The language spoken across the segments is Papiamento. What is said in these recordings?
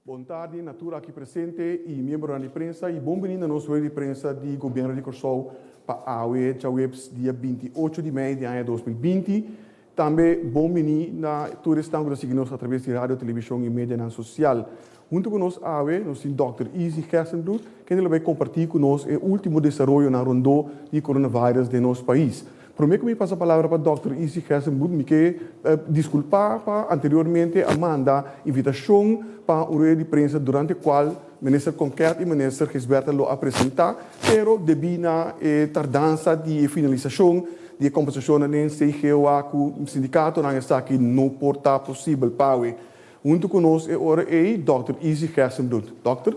Bon tardi na tur aki presente i miembronan di prensa i bon bini na nos rueda di prensa di Gobièrnu di Kòrsou pa awe djaweps dia 28 di mei di aña 2020. Tambe bon bini na tur esnan ku ta sigui nos atraves di radio, televishon i medianan sosial. Huntu ku nos awe nos tin Dòkter Izzy Gerstenbluth kende lo bai kompartí ku nos e último desaroyonan rondó di coronavirus den nos pais. Promé ku mi pasa palabra pa Dòkter Izzy Gerstenbluth mi ke diskulpá pa anteriormente a manda invitashon pa un rueda di prensa durante kual Minister Konket i Minister Gisberta lo a presentá, pero debí na e tardansa di e finalisashon di e kombersashonnan den CGOA ku sindikatonan esaki no por ta posibel pawe. Huntu ku nos e ora ei Dòkter Izzy Gerstenbluth. Dòkter.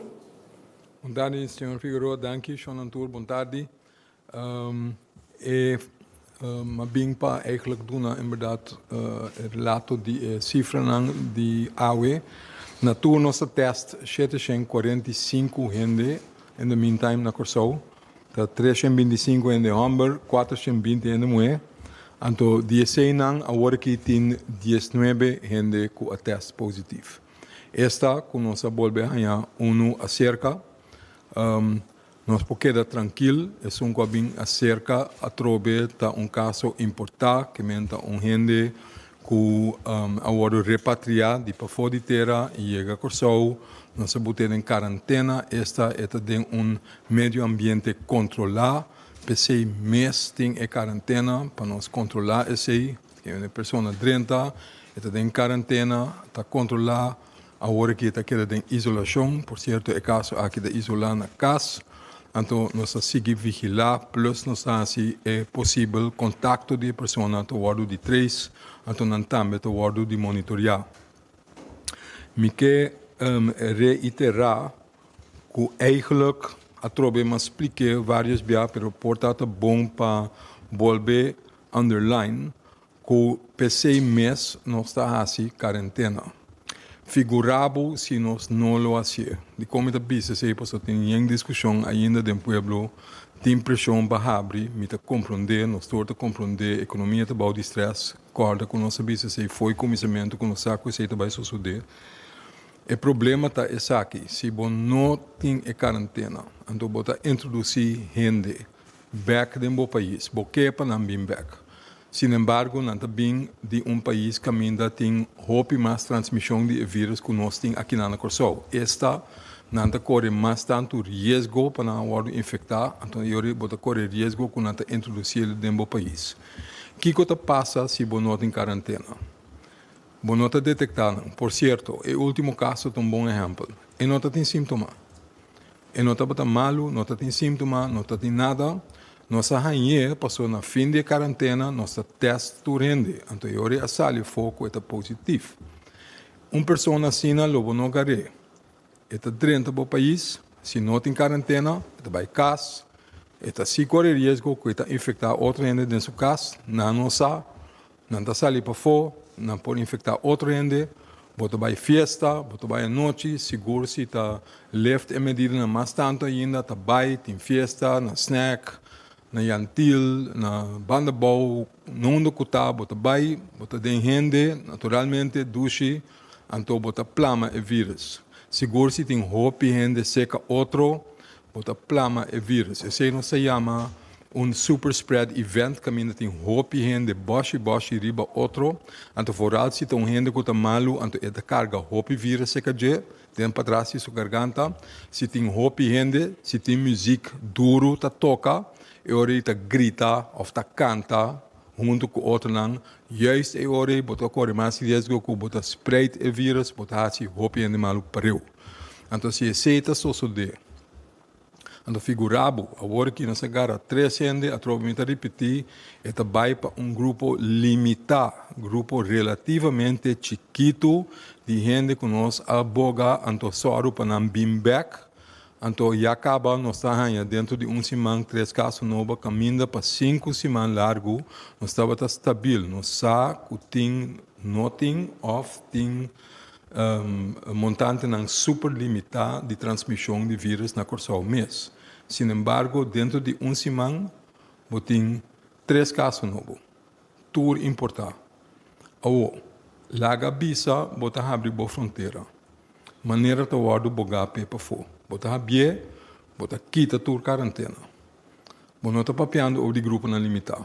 Bon tardi, señor Figueroa. Danki, shon tur. Bon tardi. E m'a bin pa eigenlijk duna inderdaad e relato di e sifranan di awe. Na tur nos a test 745 hende in the meantime na Kòrsou. Ta 325 hende hòmber, 420 hende muhé. Anto di eseinan awor aki tin 19 hende ku a test positief. Esta ku nos a bolbe haña unu aserka. Nos por keda trankil, esun ku a bin aserka atrobe ta un kaso importá, ke men ta un hende ku a wòrdu repatriá di pafó di tera i yega Kòrsou. Nos a bot'é den karantena, esta e ta den un medio ambiente kontrolá, p'esei mes tin e karantena pa nos kontrolá esei. E persona drenta, e ta den karantena, ta kontrolá. Awor aki e ta keda den isolashon. Por sierto e kaso aki ta isolá na kas. Anto nos ta sigui vigilá plus nos ta hasi e posibel kontakto di e persona ta wòrdu di trace, anto nan tambe ta wòrdu di monitoriá. Mi ke reiterá ku eigenlijk atrobe mi a splik'é vários bia pero por ta ta bon pa bolbe underline Ku p'esei mes nos ta hasi karentena. Figurá bo si nos no lo hasié. Dikon mi ta bisa esei? Pasobra tin yen diskushon ainda den pueblo, tin preshon pa habri. Mi ta komprondé, nos tur ta komprondé, ekonomia ta bou di strès. Kòrda ku nos a bisa esei fo'i kuminsamentu ku nos sa ku esei ta bai sosodé. E problema ta esaki, si bo no tin e karentena, anto bo ta introdusí hende bèk den bo pais. Bo ke pa nan bin bèk. Sinembargo, nan ta bin di un pais kaminda tin hopi mas transmishon di e vírus ku nos tin akinan na Kòrsou. Esta, nan ta kore mas tantu riesgo pa nan a wòrdu infektá, anto e ora bo ta kore riesgo ku nan ta introdusí el den bo pais. Kiko ta pasa si bo no tin karantena? Bo no ta detektá nan. Por sierto, e último kaso ta un bon ehèmpel. E no ta tin síntoma. E no tabata malu, no ta tin síntoma, no ta tin nada. Nos a hañ'é pasobra na fin di e karantena nos ta tèst tur hende, anto e ora ei a sali afó ku e ta positif. Un persona asina lo bo no gar'é. E ta drenta bo pais, si no tin karantena, e ta bai kas, e ta si kore riesgo ku e ta infektá otro hende den su kas, nan no sa. Nan ta sali pafó, nan por infektá otro hende. Bo ta bai fiesta, bo ta bai anochi, sigur si ta lift e medidanan mas tantu ainda, ta bai, tin fiesta, na snack, na Jan Thiel, na Banda Bou, no unda ku ta, bo ta bai, bo ta den hende, naturalmente dushi, anto bo ta plama e virus. Sigur si tin hopi hende seka otro, bo ta plama e virus. Esei nos ta yama un super spread event kaminda tin hopi hende bòshi bòshi riba otro, anto vooral si ta un hende ku ta malu anto e ta karga hopi virus seka dje den patras di su garganta. Si tin hopi hende, si tin muzik duru ta toka, e ora ei ta grita òf ta kanta huntu ku otronan, juist e ora ei bo ta kore mas riesgo ku bo ta spreid e virus, bo ta hasi hopi hende malu pareu. Anto si esei ta sosodé. Anto figurá bo, awor ki nos a gara tres hende, atrobe mi ta ripití, e ta bai pa un grupo limitá, grupo relativamente chikitu di hende ku nos a boga anto sòru pa nan bin bèk. Anto ya kaba nos ta haña dentro di un siman tres kaso nobo kaminda pa sinku siman largu nos tabata stabil. Nos sa ku tin no tin òf tin Montantenan super limitá di transmishon di vírus na Kòrsou mes. Sinembargo, dentro di un siman bo tin tres kaso nobo, tur importá. Awor, laga bisa bo ta habri bo frontera. Manera ta wòrdu bogá p'e pafó. Bo ta habié, bo ta kita tur karantena. Bo no ta papiando over di gruponan limitá.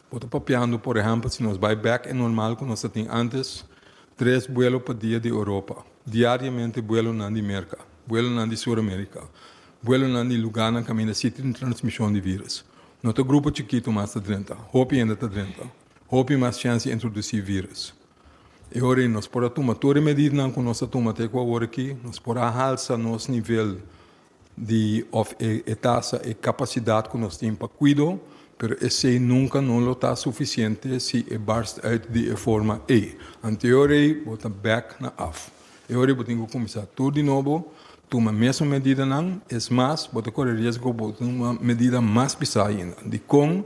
Bo ta papiando, por ehèmpel, si nos bai bèk e normal ku nos ta tin ántes, tres buelo pa dia di Europa, diariamente buelonan di Merka, buelonan di Sur Amerika, buelonan di lugánan kaminda si tin transmishon di vírus. No ta grupo chikitu mas ta drenta, hopi hende ta drenta, hopi mas chèns di introdusí vírus. E ora ei nos por a tuma tur e medidanan ku nos a tuma te ku awor aki, nos por a halsa nos nivel di òf e tasa, e kapasidat ku nos tin pa kuido, pero esei nunka no lo ta sufisiente si e barst uit di e forma ei. Anto e ora ei bo ta bèk na af. E ora ei bo tin ku kuminsá tur di nobo, tuma mesun medidanan, es mas, bo ta kore riesgo bo tuma medida mas pisá ainda. Dikon?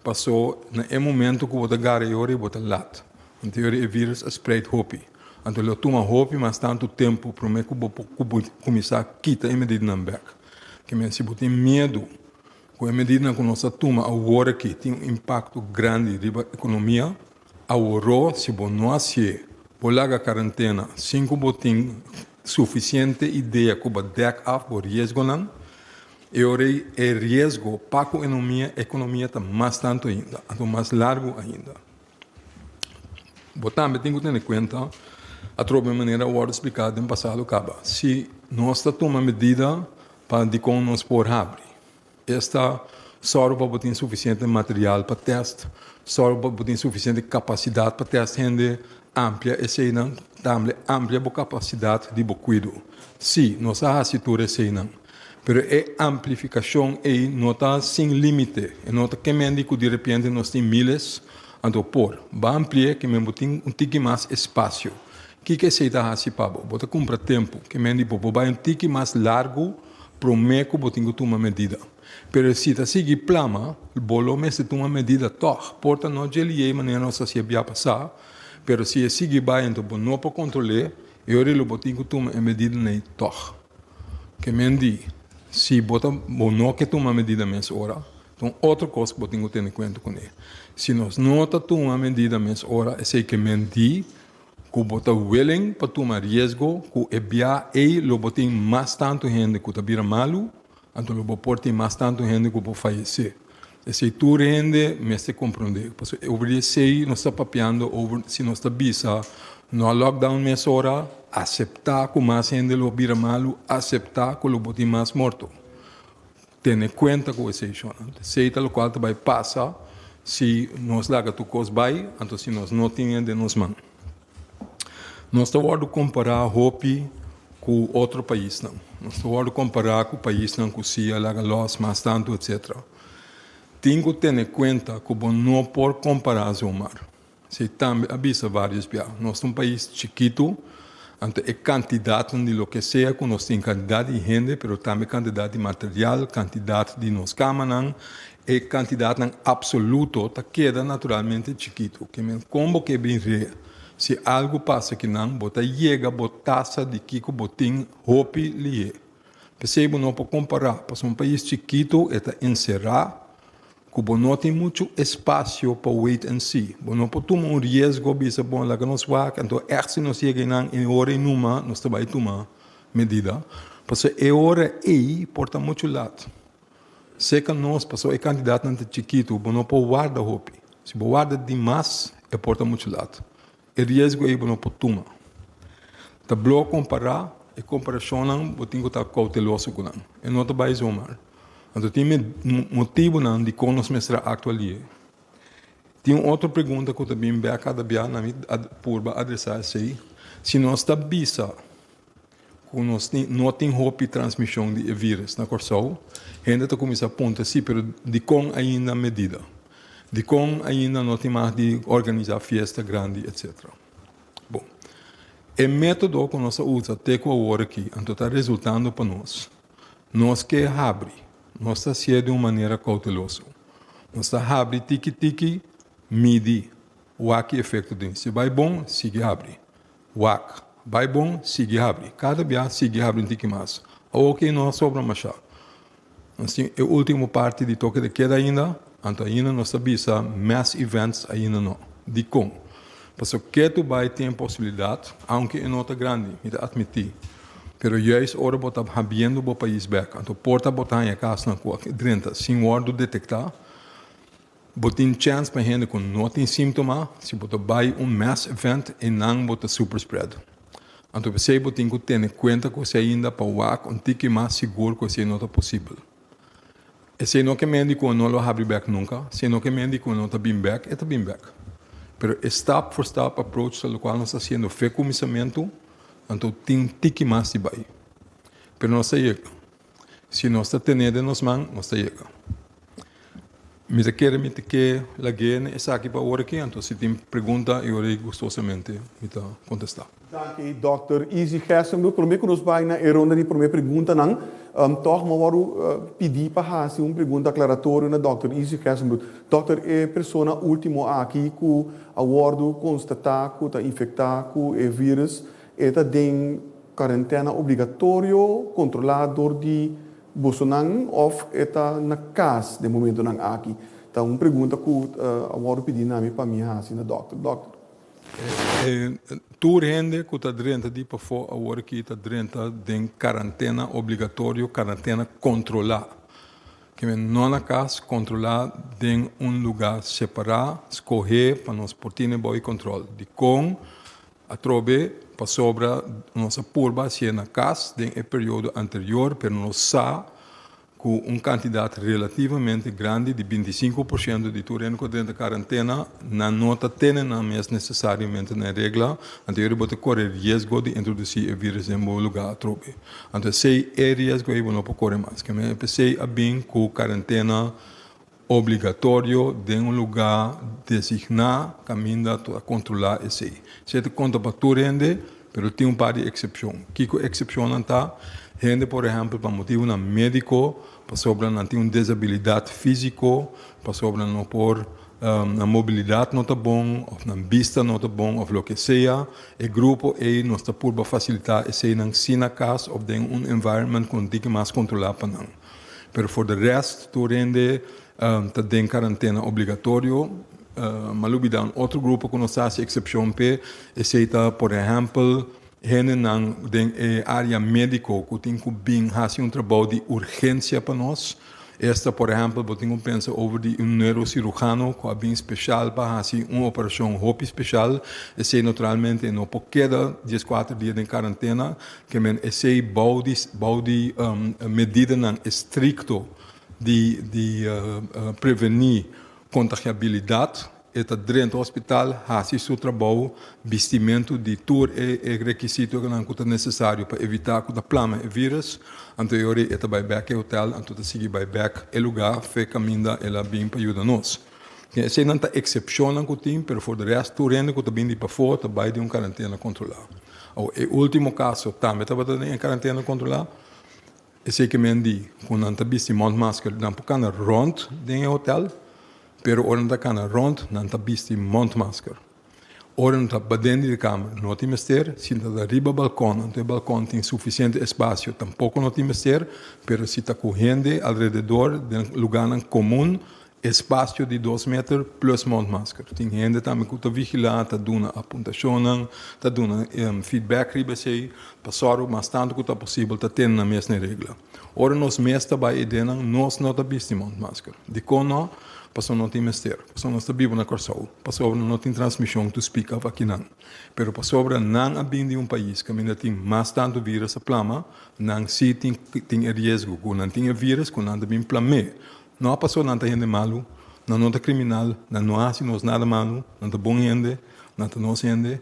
Pasó na e momento ku bo ta gara e ora ei bo ta lat. Anto e ora e vírus a spreid hopi. Anto lo tuma hopi mas tantu tempu promé ku bo por kuminsá kita e medidanan bèk. Ke men si bo tin miedu ku e medidanan ku nos a tuma awor aki tin un impakto grandi riba ekonomia, aworó si bo no hasié, bo laga karentena sin ku bo tin sufisiente idea ku bo dèk af bo riesgonan, e ora ei e riesgo pa ku ekonomia ta mas tantu ainda, anto mas largu ainda. Bo tambe tin ku tene kuenta atrobe manera a wòrdu spliká den pasado kaba. Si nos ta tuma medida pa dikon nos por habri, esta sòru pa bo tin sufisiente material pa tèst, sòru pa bo tin sufisiente kapasidat pa tèst hende, amplia eseinan, tambe amplia bo kapasidat di bo kuido. Sí, nos a hasi tur eseinan, pero e amplifikashon ei no ta sin límite, e no ta kemendi ku direpiente nos tin míles. Anto por ba ampli'é ke men bo tin un tiki mas espasio. Kiko esei ta hasi pa bo? Bo ta kumpra tempu. Ke men di bo por bai un tiki mas largu promé ku bo tin ku tuma medida. Pero si ta sigui plama, bo lo mester tuma medida tòg. Por ta no dje liei manera nos hasié bia pasá, pero si e sigui bai anto bo no por kontrol'é, e ora ei lo bo tin ku tuma e medidanan ei tòg. Ke men di, si bo ta bo no ke tuma medida mes ora, Ta un otro kos ku bo tin ku tene kuenta kuné. Si nos no ta tuma medida mes ora, esei ke men di ku bo ta willing pa tuma riesgo ku e bia ei lo bo tin mas tantu hende ku ta bira malu, anto lo bo por tin mas tantu hende ku por fayesé. Esei tur hende mester komprondé. Pasobra over di esei nos ta papiando over si nos ta bisa no a lockdown mes ora, aseptá ku mas hende lo bira malu, aseptá ku lo bo tin mas morto. Tene kuenta ku esei shonnan. Esei ta lokual ta bai pasa si nos laga tur kos bai, anto si nos no tin e den nos man. Nos ta wòrdu kompará hopi ku otro paisnan. Nos ta wòrdu kompará ku paisnan ku si a laga lòs mas tantu etsetera. Tin ku tene kuenta ku bo no por kompará zomaar. Esei tambe a bisa vários bia. Nos ta un pais chikitu, anto e kantidatnan di loke sea ku nos tin, kantidat di hende, pero tambe kantidat di material, kantidat di nos kamanan, e kantidatnan apsoluto ta keda naturalmente chikitu. Ke men kon bo ke bin rea? Si algu pasa kinan, bo ta yega bo tasa di kiko bo tin hopi lihé. P'esei bo no por kompará, pasobra un pais chikitu e ta enserá ku bo no tin muchu espasio pa wait and see. Bo no por tuma un riesgo bisa bon laga nos wak anto ègt si nos yega einan e ora ei numa nos ta bai tuma medida pasobra e ora ei por ta muchu lat. Seka nos pasobra e kantidatnan ta chikitu bo no por warda hopi. Si bo warda dimas e por ta muchu lat. E riesgo ei bo no por tuma. Ta blo kompará, e komparashonnan bo tin ku ta kouteloso ku nan. E no ta bai zomaar. Anto tin motibunan dikon nos mester a aktua lihe. Tin un otro pregunta ku ta bin bek kada bia na mi purba adresá esei, si nos ta bisa ku nos no tin hopi transmishon di e vírus na Kòrsou, hende ta kuminsá puntra, sí, pero dikon ainda medida? Dikon ainda no tin mag di organisá fiesta grandi etcetera? Bon, e método ku nos a usa te ku awor aki anto ta resultando pa nos. Nos ke habri, nos ta hasié di un manera kouteloso. Nos ta habri tiki tiki, midi, wak ki efekto tin. Si bai bon, sigui habri. Wak, bai bon, sigui habri. Kada bia sigui habri un tiki mas. Awoki no a sobra masha. Nos tin e ultimo parti di toke de keda ainda, anto ainda nos ta bisa mass events ainda no. Dikon? Pasobra ketu bai tin e posibilidat, aunke e no ta grandi, mi ta atmití. Pero juist ora bo ta habriendo bo pais bek, anto por ta bo ta haña kasonan ku a drenta sin wòrdu detektá. Bo tin chèns pa hende ku no tin síntoma, si bo ta bai un mass event einan bo ta super spread. Anto p'esei bo tin ku tene kuenta ku esei ainda pa wak un tiki mas sigur ku esei no ta posibel. Esei no ke men di ku no lo habri bek nunka, esei no ke men di ku no ta bin bek, e ta bin bek. Pero e stap for stap approach ta lokual nos ta hasiendo fe kuminsamentu, anto tin tiki mas di bai. Pero nos ta yega. Si nos ta tene den nos man, nos ta yega. Mi ta kere mi ta ke lag'é na esaki pa ora aki, anto si tin pregunta e ora ei gustosamente mi ta kontestá. Danki Dòkter Izzy Gerstenbluth. Promé ku nos bai na e ronda di promé preguntanan, tòg mi a wòrdu pidí pa hasi un pregunta aklaratorio na Dòkter Izzy Gerstenbluth. Dòkter, e persona último aki ku a wòrdu konstatá ku ta infektá ku e vírùs, e ta den Karentena obligatorio kontrolá dor di bosonan òf e ta na kas den momentonan aki? Ta un pregunta ku a wòrdu pidí na mi pa mi hasi na dòkter. Dòkter. Tur hende ku ta drenta di pafó awor aki ta drenta den karantena obligatorio, karantena kontrolá. Ke men no na kas, kontrolá den un lugá separá, skohé pa nos por tene bou e kontrol. Dikon? Atrobe, pasobra nos a purba hacié na cas den e periodo anterior, pero nos sa cu un cantidad relativamente grandi di 25% di tur hende cu a drenta carantena, nan no ta tene nan mes necesariamente na e regla, anto yori bo ta core riesgo di introduci e virus den bo lugar atrobe. Anto esey e riesgo ey bo no por core mas. Keme p'esey a bin cu carantena Obligatorio den un lugá designá kaminda ta kontrolá esei. Esei ta konta pa tur hende, pero tin un par di eksepshon. Kiko eksepshonnan ta? Hende, por ehèmpel, pa motibunan médiko, pasobra nan tin un desabilidat físiko, pasobra nan no por, nan mobilidat no ta bon, òf nan bista no ta bon, òf loke sea, e grupo ei nos ta purba fasilitá eseinan si na kas òf den un environment ku un tiki mas kontrolá pa nan. Pero for de rest tur hende ta den karantena obligatorio. M'a lubida un otro grupo ku nos ta hasi eksepshon p'e, esei ta por ehèmpel hendenan den e área médiko ku tin ku bin hasi un trabou di urgensia pa nos. Esta por ehèmpel bo tin ku pensa over di un neurosirujano ku a bin speshal pa hasi un operashon hopi speshal, esei naturalmente e no por keda dieskuater dia den karantena. Ke men esei bou di bou di medidanan estrikto di di prevení kontagiabilidat, e ta drenta hospital, hasi su trabou, bistimentu di tur e e rekisitonan ku ta nesesario pa evitá ku ta plama e vírùs, anto e ora ei e ta bai bèk e hotel, anto ta sigui bai bèk e lugá fe kaminda el a bin pa yuda nos. Eseinan ta eksepshonnan ku tin, pero for de rèst tur hende ku ta bin di pafó ta bai den un karantena kontrolá. Awor, e último kaso tambe tabata den e karantena kontrolá. Esei ke men di ku nan ta bisti mondmasker, nan por kana rònt den e hotèl, pero ora nan ta kana rònt nan ta bisti mondmasker. Ora nan ta baden di e kamer no tin mester, si nan ta riba balkon anto e balkon tin sufisiente espasio tampoko no tin mester, pero si ta ku hende alrededor den lugánan komun espasio di dos meter plus mondmasker. Tin hende tambe ku ta vigilá, ta duna apuntashonnan, ta duna feedback riba esei pa sòru mas tantu ku ta posibel ta tene nan mes na e regla. Ora nos mes ta bai edennan nos no ta bisti mondmasker. Dikon no? Pasobra no tin mester. Pasobra nos ta biba na Kòrsou. Pasobra no tin transmishon to speak of akinan. Pero pasobra nan a bin di un pais kaminda tin mas tantu virus a plama, nan si tin tin e riesgo ku nan tin e virus ku nan ta bin plam'é. No a pasobra nan ta hende malu, nan no ta kriminal, nan no a hasi nos nada malu, nan ta bon hende, nan ta nos hende.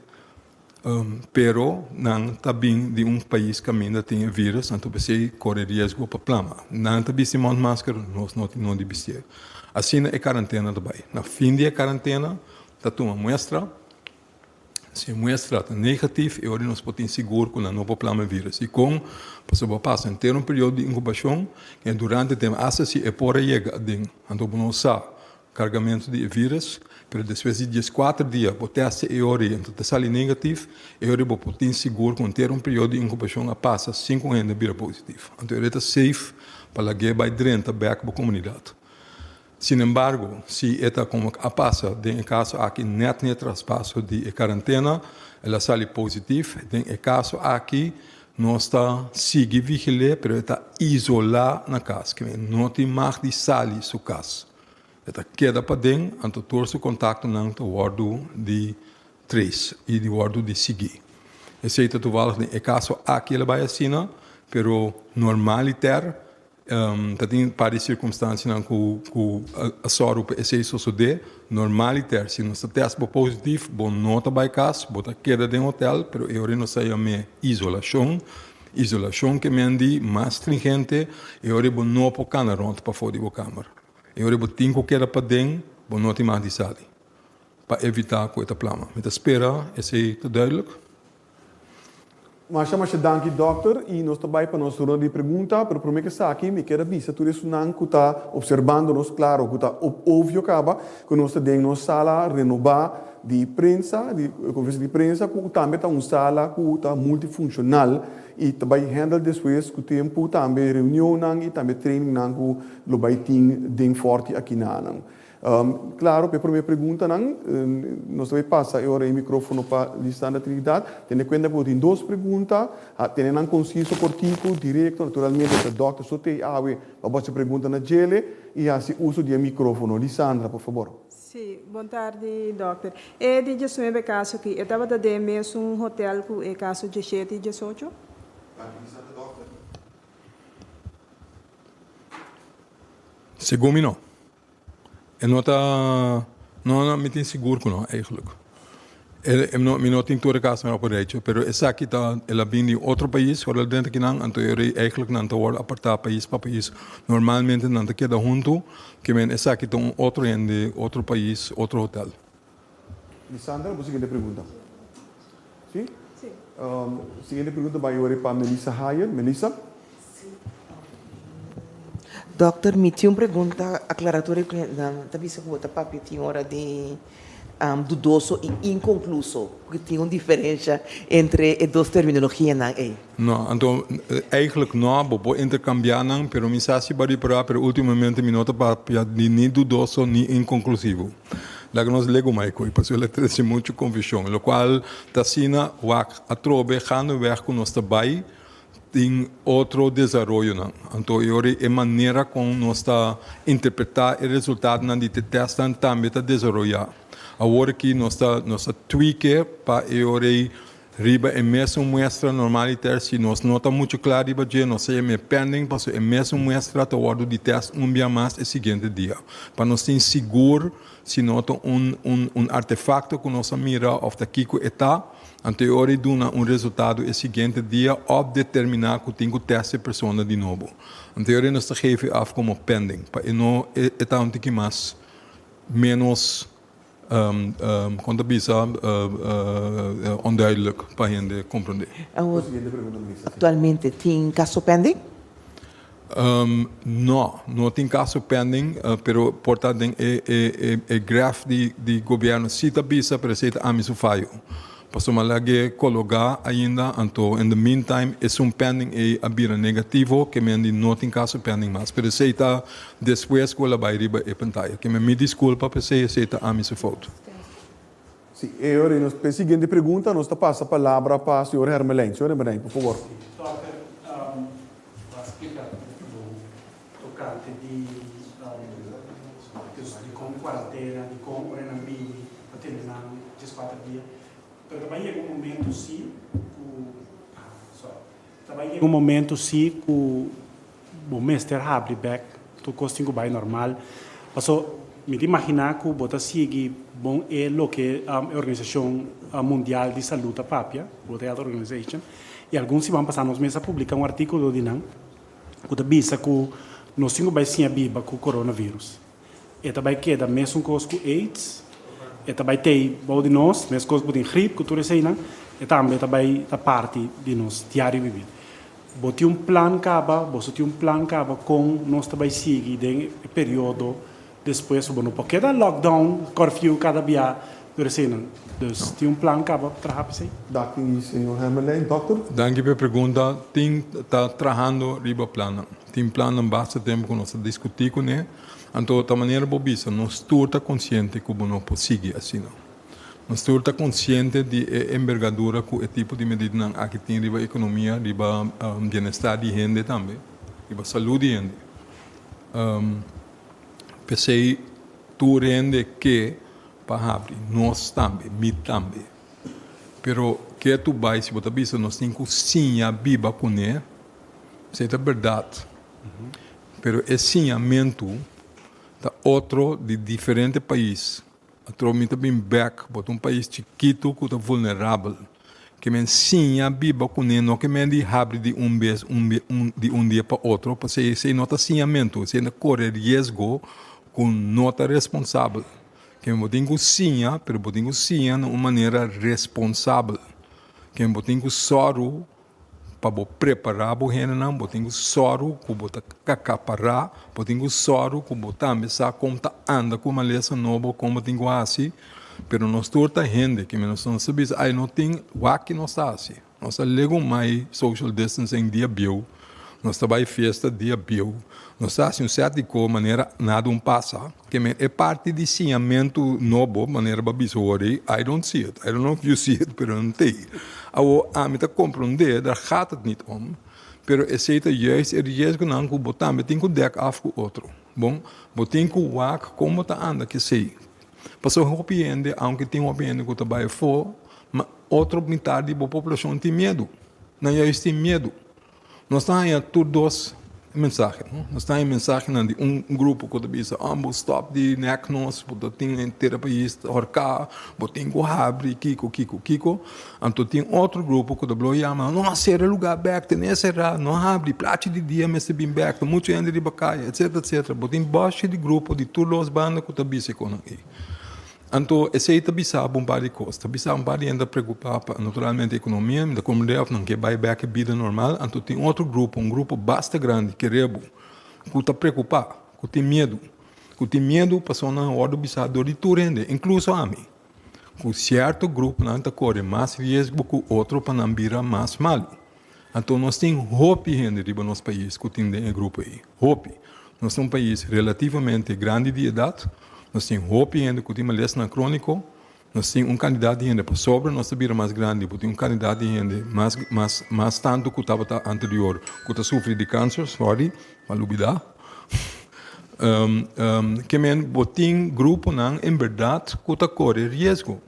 Pero nan ta bin di un pais kaminda tin e virus, anto p'esei kore riesgo pa plama. Nan ta bisti mondmasker, nos no tin nodi bistié. Asina e karantena ta bai. Na fin di e karantena ta tuma muestra. Si e muestra ta negatif, e ora nos por tin sigur ku nan no por plama e virus. Dikon? Pasobra bo a pasa henter un periodo di inkubashon i durante e tempu, asta si e por a yega aden, anto bo no sa Cargamento di e virus, pero despues di 14 dia bo test e ora y enton ta sali negatif, e ora bo por tin sigur cu enter un periodo di incubacion a pasa sin cu un hende bira positief. Anto e ora ta safe pa lag'e bay drenta bek bo comunidad. Sin embargo, si e ta como a pasa den e caso aki net n'e traspaso di e carantena, el a sali positief, den e caso aki. Nos ta sigui vigil'é, pero e ta isolá na kas, ke men no tin mag di sali su kas. E ta keda paden, anto tur su kontaktonan ta wòrdu di trace i di wòrdu di sigui. Esei ta toevallig den e kaso aki el a bai asina, pero normaliter Ta tin par di sirkunstansianan ku ku a sòru pa esei sosodé. Normaliter, si nos ta tèst bo positif, bo no ta bai kas, bo ta keda den hotèl, pero e ora nos ta yam'é isolashon. Isolashon ke men di mas stringente, e ora bo no por kana rònt pafó di bo kamer. E ora bo tin ku keda paden, bo no tin mas di sali, pa evitá ku e ta plama. Mi ta spera esei ta duidelijk. Masha masha danki dòkter i nos ta bai pa nos ronda di pregunta, pero promé ku esaki mi kier a bisa tur esunnan ku ta opserbando nos, klaro ku ta obvio kaba ku nos ta den nos sala renobá di prensa, di konferensia di prensa ku tambe ta un sala ku ta multifunshonal i ta bai handle despues ku tempu tambe reunionnan i tambe trainingnan ku lo bai tin den Fòrti akinanan. Claro, pa e prome preguntanan, nos ta bay pasa e ora e microfono pa Lisandra Trinidad. Tene cuenta cu bo tin dos pregunta, tene nan conciso, cortico, directo. Naturalmente ta Dòkter so t'ey awe pa bo haci pregunta na djele y haci uso di e microfono. Lisandra, por favor. Sí, bon tardi Dòkter. E di diesnuebe caso aki, e tabata den mesun hotel cu e caso dieshete y diesocho? Danki Lisandra. Dòkter. Segun mi no. E no ta, no no mi tin sigur ku no eigenlijk. E no mi no tin tur e kasonan op een rijtje, pero esaki ta el a bin di otro pais ora el drenta kinan anto e rei eigenlijk nan ta wòrdu apartá pais pa pais. Normalmente nan ta keda huntu, ke men esaki ta un otro hende, otro pais, otro hotel. Lisandra, bo siguiente pregunta. Si? Si. Siguiente pregunta bai ora pa Melissa Hayer. Melissa? Si. Dokter, mi tin un pregunta aclaratorio cu nan ta bisa cu bo ta papia tin ora di dudoso y inconcluso, cu tin un diferencia entre e dos terminologianan ey. No, anto eigenlijk no, bo por intercambia nan, pero mi sa si bo a ripara, pero ultimamente mi no ta papia di ni dudoso ni inconclusivo. Laga nos legu mai koe, pasobra el a trece mucho confusion, locual ta asina wak atrobe gaandeweg cu nos ta bay tin otro desaroyonan. Anto e ora e manera con nos ta interpreta e resultadonan di te testnan tambe ta desaroya. Awor aki nos ta nos ta tweak pa e ora ei Riba e mesun muestra normaliter si nos no ta muchu kla riba dje nos ta yam'é pending pasobra e mesun muestra ta wòrdu di tèst un bia mas e siguiente dia pa nos tin sigur si no ta un un un artefakto ku nos a mira òf ta kiko e ta anto e ora e duna un resultado e siguiente dia òf determiná ku tin ku tèst e persona di nobo anto e ora nos ta geef e af komo pending pa e no e ta un tiki mas ménos Kon ta bisa onduidelijk pa hende komprondé. Awor, aktualmente tin kaso pending? No, no tin kaso pending, pero por ta den e graf di gobièrnu si ta bisa, pero esei ta ami su fayo. Pasobra mi a lag'é kologá ainda, anto in the meantime esun pending ei a bira negativo, ke men di no tin kaso pending mas. Pero esei ta despues ku el a bai riba e pantaya. Ke men mi diskulpa p'esei, esei ta ami su fout. Si, e ora nos p'e siguiente pregunta nos ta pasa palabra pa señor Hermelijn. Señor Hermelijn, por favor. Si, Dòkter, bo a splika hopi bon tokante di di kon kuarentena, di kon ora nan bini pa tene nan dieskuater dia. Pero ta bai yega un momento si ku, ah, sorry, ta bai yega un momento si ku bo mester habri bek tur kos tin ku bai normal. Paso mi ta imaginá ku bo ta sigui bon e loke e Organisashon Mundial di Salú ta papia, World Health Organization, i algun siman pasá nos mes a publiká un artíkulo di nan ku ta bisa ku nos tin ku bai siña biba ku coronavirus. E ta bai keda mesun kos ku aids, e ta bai tei bou di nos, meskos ku tin grip ku tur eseinan, e tambe ta bai ta parti di nos diario bibir. Bo tin un plan kaba, boso tin un plan kaba kon nos ta bai sigui den e periodo despues? Bo no por keda lockdown, curfew kada bia tur eseinan. Dus tin un plan kaba pa traha p'esei? Danki señor Hermelijn. Dokter? Danki p'e pregunta. Tin ta trahando riba plannan. Tin plannan basta tempu ku nos ta diskutí kuné. Anto ta manera bo bisa, nos tur ta konsiente ku bo no por sigui asina. Nos tur ta konsiente di e embergadura ku e tipo di medidanan aki tin riba ekonomia, riba bienestar di hende tambe, riba salú di hende. P'esei tur hende ke pa habri, nos tambe, mi tambe. Pero ke tu bai si bo ta bisa nos tin ku siña biba kuné, esei ta bèrdat. Pero e siñamentu ta otro di diferente pais. Atrobe mi ta bin bek, bo ta un pais chikitu ku ta vulnerabel. Ke men siña biba kuné no ke men di habri di un bes un di un dia pa otro, pasobra esei no ta siñamentu, esei ta kore riesgo ku no ta responsabel. Ke men bo tin ku siña, pero bo tin ku siña na un manera responsabel. Ke men bo tin ku sòru Pa bo prepará bo hendenan, bo tin ku sòru ku bo ta kakapará, bo tin ku sòru ku bo tambe sa kon ta anda ku malesa nobo, kon bo tin ku hasi. Pero nos tur ta hende, ke nos no sa bisa, ai no tin wak ki nos ta hasi. Nos ta legumai social distancing dia bieu, nos ta bai fiesta dia bieu, nos ta hasi un sèt di ko manera nada un pasa. Ke men e parti di siñamentu nobo, manera bo a bisa awor ei, I don't see it. I don't know if you see it, pero no t'ei. Awor, ami ta komprondé, daar gaat het niet om, pero esei ta juist e riesgonan ku bo tambe tin ku dèk af ku otro. Bon, bo tin ku wak kon bo ta anda ku esei. Pasobra hopi hende, aunke tin hopi hende ku ta bai afó, ma otro mitar di bo poblashon tin miedu. Nan juist tin miedu. Nos ta haña tur dos mensahe, no? Nos ta haña mensahenan di un grupo ku ta bisa, oh, bo stòp di nèk nos, bo ta tin henter e pais ta horká, bo tin ku habri, kiko, kiko, kiko. Anto tin otro grupo ku ta blo yama, no, sera e lugá bèk, ten'é será, no habri, plachi di dia mester bin bèk, ta muchu hende riba kaya, etsetera, etsetera. Bo tin bòshi di grupo di tur dos banda ku ta bisa e konan ei. Anto esei ta bisa bo un par di kos. Ta bisa un par di hende ta preokupá pa naturalmente ekonomia, mi ta komprendé òf nan ke bai bèk e bida normal. Anto tin otro grupo, un grupo basta grandi, kere bo, ku ta preokupá, ku tin miedu, ku tin miedu pasobra nan a wòrdu bisá dor di tur hende, inkluso ami, ku sierto gruponan ta kore mas riesgo ku otro pa nan bira mas malu. Anto nos tin hopi hende riba nos pais ku tin den e grupo ei. Hopi. Nos ta un pais relativamente grandi di edat, nos tin hopi hende ku tin malesnan króniko, nos tin un kantidat di hende pasobra nos ta bira mas grandi, bo tin un kantidat di hende mas mas mas tantu ku tabata anterior ku ta sufri di kanser, sorry, m'a lubidá. Ke men bo tin gruponan en bèrdat ku ta kore riesgo.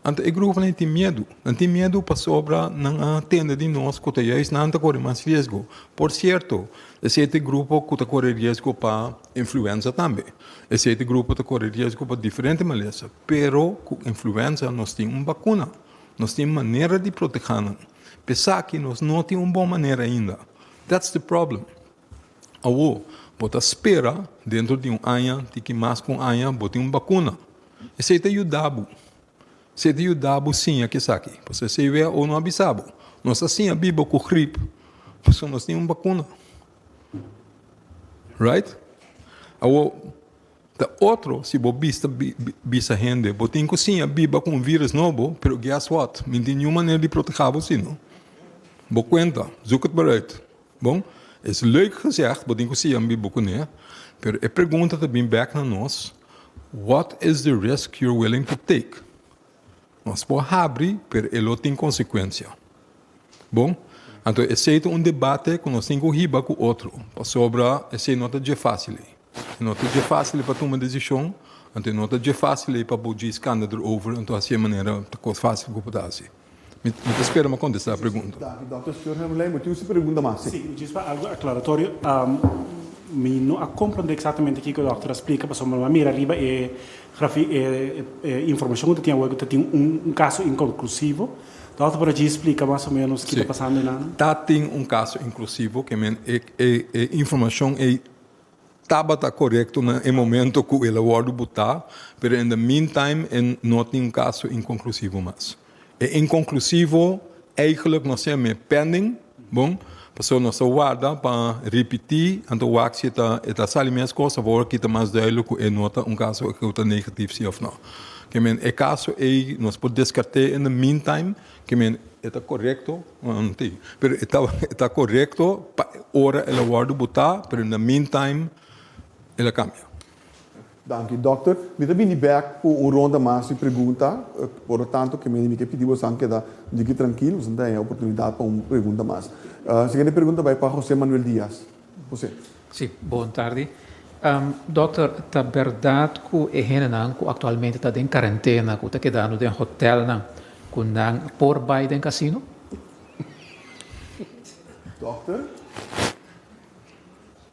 Anto e gruponan ei tin miedu. Nan tin miedu pasobra nan a tende di nos ku ta juist nan ta kore mas riesgo. Por sierto, esei ta e grupo ku ta kore riesgo pa influenza tambe. Esei ta e grupo ta kore riesgo pa diferente malesa. Pero ku influenza nos tin un bakuna. Nos tin manera di protehá nan. P'esaki nos no tin un bon manera ainda. That's the problem. Awor, bo ta spera dentro di un aña, tiki mas ku un aña, bo tin un bakuna. Esei ta yuda bo. Esei ta yuda bo siña kesaki. Pasobra esei who no a bisa bo. Nos a siña biba ku grip pasobra nos tin un bakuna. Right? Awor, ta otro si bo bista bisa hende, bo tin ku siña biba ku un virus nobo, pero guess what? Mi no tin niun manera di proteha bo si no. Bo kuenta, zoek het maar uit. Bon, es leuk gezegd, bo tin ku siña biba kuné, pero e pregunta ta bin bèk na nos, What is the risk you're willing to take? Nos por habri, pero e lo tin konsekuensia. Bon, anto esei ta un debate ku nos tin ku hiba ku otro, pasobra esei no ta dje fásil ei. E no ta dje fásil pa tuma desishon, anto e no ta dje fásil ei pa bo djis kanda erover, anto hasi e manera ta kos fásil ku bo ta hasi. Mi ta spera mi a contesta e pregunta. Danki, Dòkter Schurheim-Lei. Bo tin un pregunta mas? Sí, djis pa algo aclaratorio. Mi no a comprende exactamente kico dòkter a splica pasobra mi a mira riba e grafi e informacion cu ta tin awor cu ta tin un caso inconclusivo. Dòkter por a djis splica mas o menos ki ta pasando einan? Ta tin un caso inclusivo, ke men e e informacion ei Tabata korekto na e momento ku el a wòrdu butá, pero in the meantime e no tin un kaso inkonklusivo mas. E inkonklusivo eigenlijk nos tin me pending, bon, pasobra nos ta warda pa ripití, anto wak si e ta e ta sali mes kos, awor aki ta mas duidelijk ku e no ta un kaso ku ta negatief si òf no. Ke men e kaso ei nos por deskart'é in the meantime, Ke men e ta korekto? No tin. Pero e ta e ta korekto pa ora el a wòrdu botá, pero in the meantime el a kambia. Danki, dòkter. Mi ta bini bèk ku un ronda mas di pregunta, por lo tanto ke mi ke pidi bosan keda un diki trankil, bosan ta haña oportunidat pa un pregunta mas. Siguiente pregunta bai pa José Manuel Diaz. José. Sí, bon tardi. Dòkter, ta bèrdat ku e hendenan ku aktualmente ta den karentena, ku ta kedando den hotèlnan, ku nan por bai den kasino? Dòkter?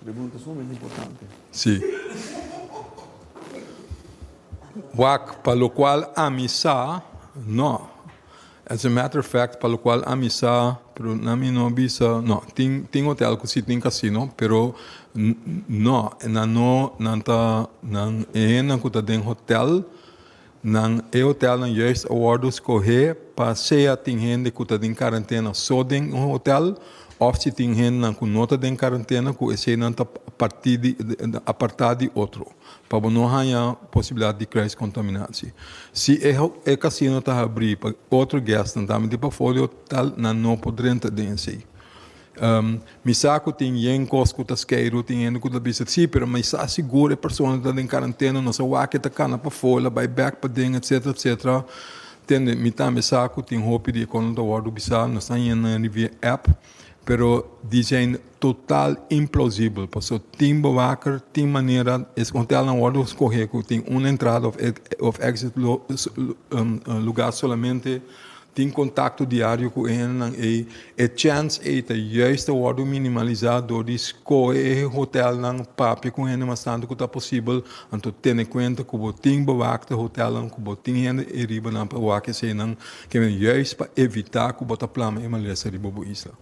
Pregunta sumamente importante. Sí. Wak, pa locual ami sa, no. As a matter of fact, pa locual ami sa, pero na mi no bisa, no, tin, tin hotel cu si tin casino, pero no, nan no, nan ta, nan, e hendenan cu ta den hotel, nan, e hotelnan juist a wordo scoge pa sea tin hende cu ta den cuarentena so den un hotel, of si tin hendenan cu no ta den cuarentena cu eseynan ta parti di, aparta di otro, pa bo no haya posibilidad di kruiscontaminatie. Si e e casino ta habri pa otro guestnan tambe di pafo di hotel, nan no por drenta den esey. Mi sa ku tin yen kos ku ta skeiru, tin hende ku ta bisa si, pero mi sa sigur e persona ta den karantena, no sa wak e ta kana pafó, el a bai bèk paden, etsetera, etsetera. Tende, mi tambe sa ku tin hopi di e kosnan ta wòrdu bisá, nos ta yena riba e app, pero di zijn total implausibel, pasobra tin bewaker, tin manera, e hotelnan wòrdu skohé ku tin un entrada òf exit lugá solamente. Tin kontakto diario ku e hendenan ei. E chèns ei ta juist ta wòrdu minimalisá dor di skohe e hotèlnan, papia ku hende mas tantu ku ta posibel, anto tene kuenta ku bo tin bewakte hotèlnan, ku bo tin hende ei riba nan pa wak eseinan, ke men juist pa evitá ku bo ta plama e malesa riba bo isla.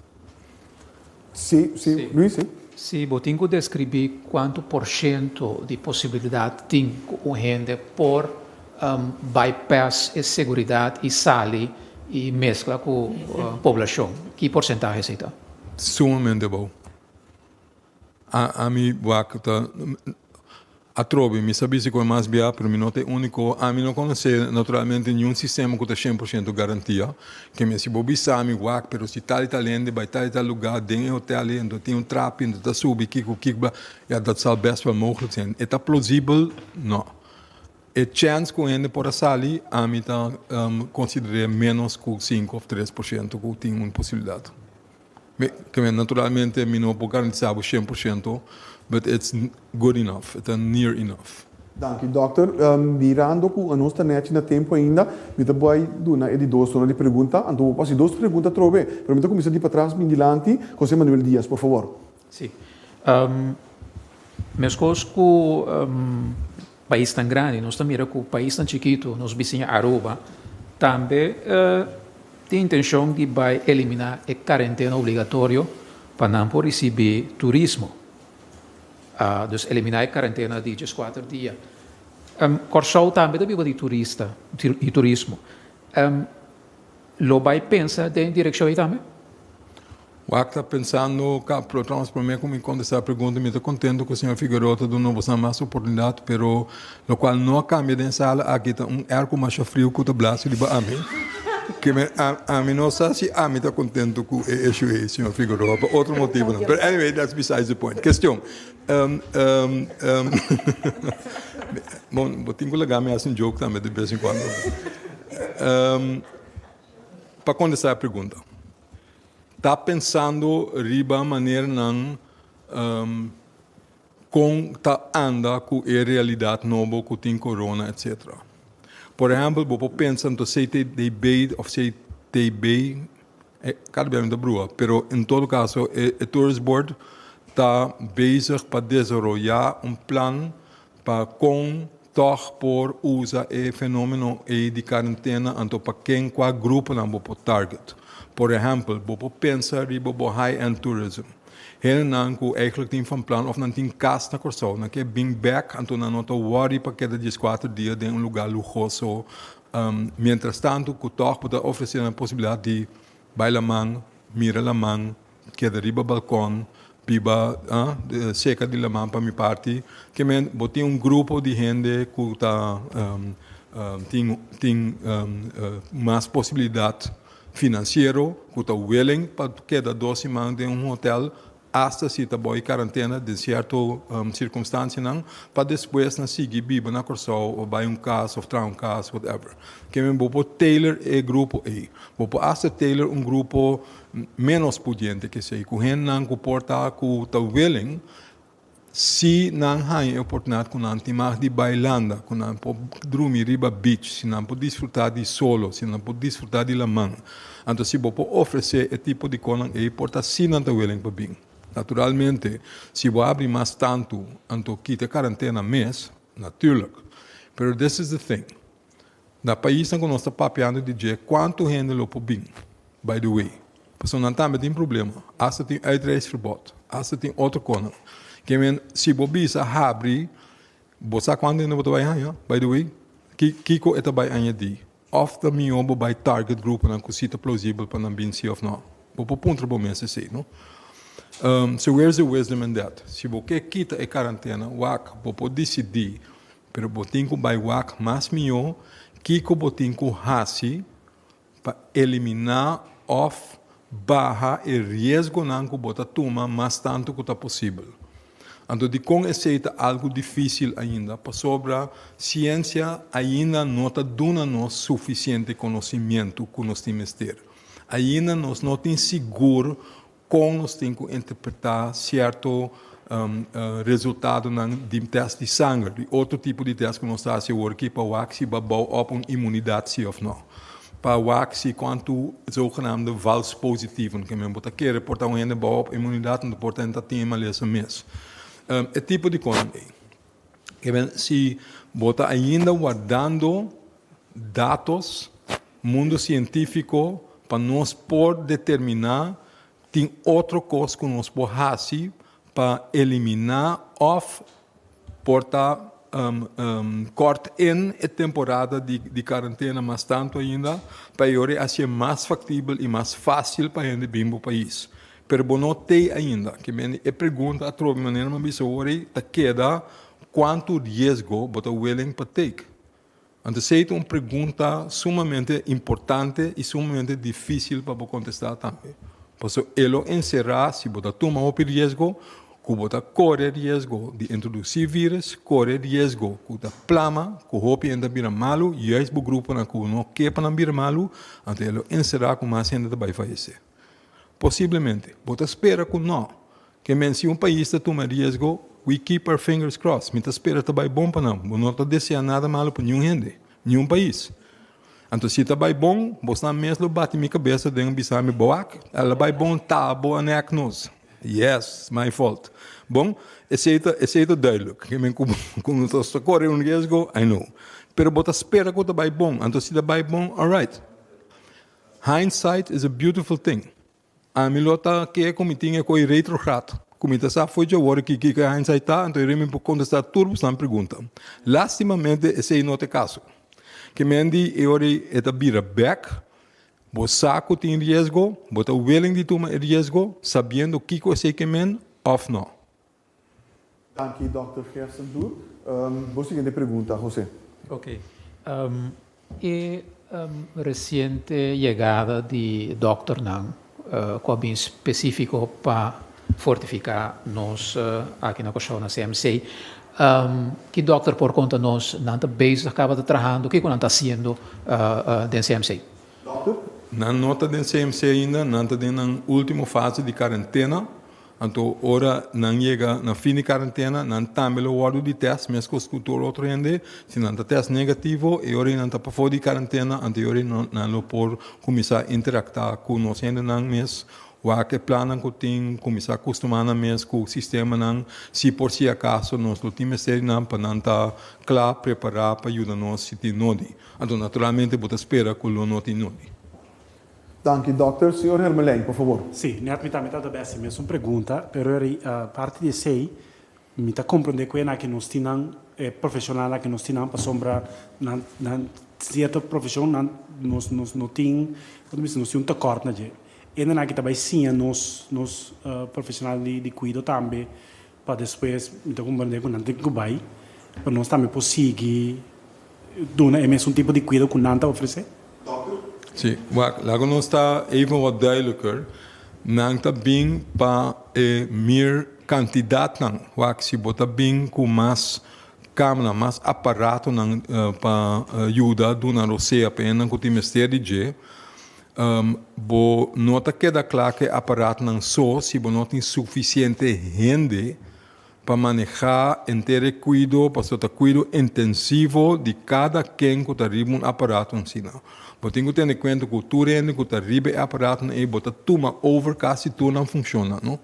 Sí, sí, Luis, sí. Sí, bo tin ku deskribí kuantu porshento di posibilidat tin ku un hende por bypass e seguridat i sali i meskla ku poblashon. Ki porsentahe esei ta? Sumamente abou. Ami wak ta atrobe, mi sa bisa ku e mas bia, pero mi no ta e úniko. Ami no konosé naturalmente niun sistema ku ta 100% garantia. Ke mi si bo bisa mi wak, pero si tal i tal hende bai tal i tal lugá den e hotel ei, anto tin un trapi, anto ta subi kiko kiko bla, ya dat zal best wel mogelijk zijn. E ta plausibel? No. E chèns ku hende por a sali, ami ta konsider'é ménos ku sinku òf 3% ku tin un posibilidat. Mi, naturalmente mi no por garantisa bo 100%, but it's good enough, e ta near enough. Danki dòkter. Mirando ku anos ta nèchi na tempu ainda, mi ta bai duna e di dos ronda di pregunta. Anto bo por hasi dos pregunta atrobe, pero mi ta kuminsá di patras bin dilanti. José Manuel Diaz, por favor. Sí. Meskos ku paisnan grandi, nos ta mira ku paisnan chikitu, nos bisiña Aruba, tambe tin intenshon di bai eliminá e karentena obligatorio pa nan por risibí turismo. Dus eliminá e karentena di dieskuater dia. Kòrsou tambe ta biba di turista, di turismo. Lo bai pensa den direkshon ei tambe? Wak ta pensando ka pero trouwens prome ku mi kontestá e pregunta mi ta kontento ku señor Figueroa ta duna boso mas oportunidat pero lokual no a kambia den sala aki ta un airco masha friu ku ta blasi riba ami ke mi ami no sa si ami ta kontento ku e issue ei señor Figueroa pa otro motibonan pero anyway that's besides the point. Kestion bon bo tin ku laga mi hasi un joke tambe de bes en kuando pa kontestá e pregunta. Ta pensando riba maneranan kon ta anda ku e realidat nobo ku tin corona etc. Por ehèmpel bo por pensa anto CTDB òf CTB, kada bia mi ta brua, pero en todo kaso e Tourist Board ta bezig pa desaroyá un plan pa kon tòg por usa e fenómeno ei di karentena anto pa ken kua gruponan bo por target. Por ehèmpel, bo por pensa riba bo high-end tourism. Hendenan ku eigentlik tin van plan òf nan tin kas na Kòrsou, nan ke bin bèk anto nan no ta wòri pa keda 14 dia den un lugá luhoso. Mientrastantu ku tòg bo ta ofresé nan e posibilidat di bai laman, mira laman, Keda riba balkon, biba seka di laman pa mi parti. Ke men bo tin un grupo di hende ku ta tin tin mas posibilidat finansiero ku ta willing pa keda 2 siman den un hotel. Asta si ta bou e karantena den sierto sirkunstansianan pa despues nan sigui biba na Kòrsou òf bai un kas òf traha un kas whatever. Ke men bo por tailor e grupo ei. Bo por asta tailor un grupo ménos pudiente ke esei ku hendenan ku por ta ku ta willing si nan haña e oportunidat ku nan tin mag di bai landa, ku nan por drumi riba beach, si nan por disfrutá di solo, si nan por disfrutá di laman. Anto si bo por ofresé e tipo di konan ei, por ta si nan ta willing pa bin. Naturalmente, si bo habri mas tantu, anto kita e karantena mes, natuurlijk. Pero this is the thing, na paisnan ku nos ta papiando di dje, kuantu hende lo por bin? By the way, pasobra nan tambe tin problema, asta tin uitreisverbod, asta tin otro konan. Ke men, si bo bisa habri, bo sa kuantu hende bo ta bai haña? By the way, kiko e ta bai añadí? Òf ta mihó bo bai target gruponan ku si ta plausibel pa nan bin sí òf nò? Bo por puntra bo mes esei, no? So where's the wisdom in that? Si bo ke kita e karantena, wak, bo por disidí, pero bo tin ku bai wak mas mihó kiko bo tin ku hasi pa eliminá òf baha e riesgonan ku bo ta tuma mas tantu ku ta posibel. Anto dikon esei ta algu difísil ainda? Pasobra siensia ainda no ta duna nos sufisiente konosimientu ku nos tin mester. Ainda nos no tin sigur kon nos tin ku interpretá sierto resultadonan di tèst di sanger, di otro tipo di tèst ku nos ta hasi awor aki pa wak si bo a bou òp un imunidat si òf no. Pa wak si kuantu zogenaamde vals positieven, ke men bo ta kere por ta un hende bou òp imunidat, anto por ta hende ta tin e malesa mes. E tipo di konan ei. Ke men si bo ta ainda wardando datos, mundu sientífiko, pa nos por determiná tin otro kos ku nos por hasi pa eliminá òf por ta kòrt in e temporada di karantena mas tantu ainda pa e ora e hasié mas faktibel i mas fásil pa hende bin bo pais. Pero bo no tei ainda. Ke mende e pregunta atrobe manera mi a bisa awor ei ta keda kuantu riesgo bo ta willing pa take. Anto esei ta un pregunta sumamente importante i sumamente difísil pa bo kontestá tambe. Pasobra e lo enserá si bo ta tuma hopi riesgo, ku bo ta kore riesgo di introdusí vírus, kore riesgo ku ta plama, ku hopi hende ta bira malu, juist bo gruponan ku bo no ke pa nan bira malu, anto e lo enserá ku mas hende ta bai fayesé. Posiblemente. Bo ta spera ku nò. Ke men si un pais ta tuma riesgo, we keep our fingers crossed. Mi ta spera ta bai bon pa nan. Bo no ta desea nada malo pa niun hende, niun pais. Anto si ta bai bon, bosnan mes lo bati mi kabesa den bisa mi, Boak, el a bai bon, ta bo a nek nos. Yes, my fault. Bon, esei ta, esei ta duidelijk. Ke men ku ku no ta kore un riesgo, I know. Pero bo ta spera ku ta bai bon. Anto si ta bai bon, alright. Hindsight is a beautiful thing. Ami lo ta ke ku mi tin e koi retrograd, ku mi ta sa fo'i djawor ki kiko e hindsight ta, anto mi por kontestá tur boso pregunta. Lastimamente esei no ta e kaso. Ke men di e ora ei e ta bira bèk, bo sa ku tin riesgo, bo ta willing di tuma e riesgo, sabiendo kiko esei ke men òf no. Danki Dòkter Gerstendoer. Bo siguiente pregunta, José. Ok. E resiente yegada di dòkternan ku a bin spesífiko pa fortifiká nos aki na Kòrsou na CMC, ki dòkter por konta nos nan ta bezig kaba ta trahando, kiko nan ta hasiendo den CMC? Dòkter? Nan no ta den CMC ainda, nan ta den nan último fase di karentena. Anto ora nan yega na fin di karentena, nan tambe lo wòrdu di tèst meskos ku tur otro hende. Si nan ta tèst negativo, e ora ei nan ta pafó di karentena, anto e ora ei nan lo por kuminsá interaktá ku nos hendenan mes, wak e plannan ku tin, kuminsá kustumá nan mes ku sistemanan, si por si akaso nos lo tin mester di nan pa nan ta kla, prepará pa yuda nos si tin nodi. Anto naturalmente bo ta spera ku lo no tin nodi. Danki Dòkter. Señor Hermelijn, por favor. Sí, net mi tambe tabata besi mesun pregunta, pero eri parti di esei mi ta comprende cu e aki nos tin nan, e profesional aki nos tin nan pasobra nan nan cierto profesion nan nos nos no tin, como ta bisa, nos tin un tekort na dje. E nan aki ta bay siña nos nos profesional di di cuido tambe pa despues mi ta comprende cu nan tin cu bay pa nos tambe por sigui duna e mesun tipo di kuido ku nan ta ofresé? Sí, wak, laga nos ta even wat duidelijker. Nan ta bin pa e mere kantidatnan. Wak, si bo ta bin ku mas kamanan, mas aparatonan pa yuda duna rosea pa hendenan ku tin mester di dje, bo no ta keda kla ku e aparatonan so si bo no tin sufisiente hende pa manehá henter e kuido, pasobra ta kuido intensivo di kada ken ku ta riba un aparato asina. Bo tin ku tene kuenta ku tur hende ku ta riba e aparatonan ei bo ta tuma over kasi tur nan funshonnan, no?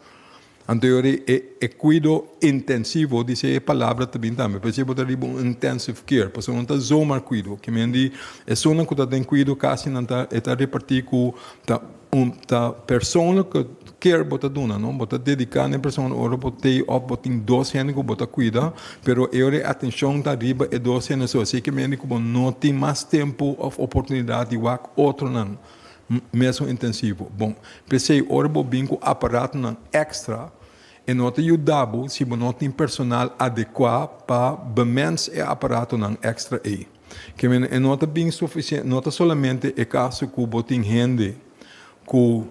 Anto yori e e kuido intensivo di se e palabra ta bin tambe, p'esei bo ta riba un intensive care, pasobra no ta zomaar kuido, ke men di esunnan ku ta den kuido kasi nan ta e ta repartí ku ta Un ta persoonlijke care bo ta duna, no? Bo ta dedica na e persona ora bo tei of bo tin dos hende cu bo ta cuida, pero e ora e atencion ta riba e dos hende so. Así ke mende cu bo no tin mas tempo of oportunidad di wak otronan mesun intensivo. Bon, p'esey ora bo bin cu aparatonan extra, e no ta yuda bo si bo no tin personal adecua pa bemens e aparatonan extra ey. Ke men e no ta bin suficiente, no ta solamente e caso cu bo tin hende cu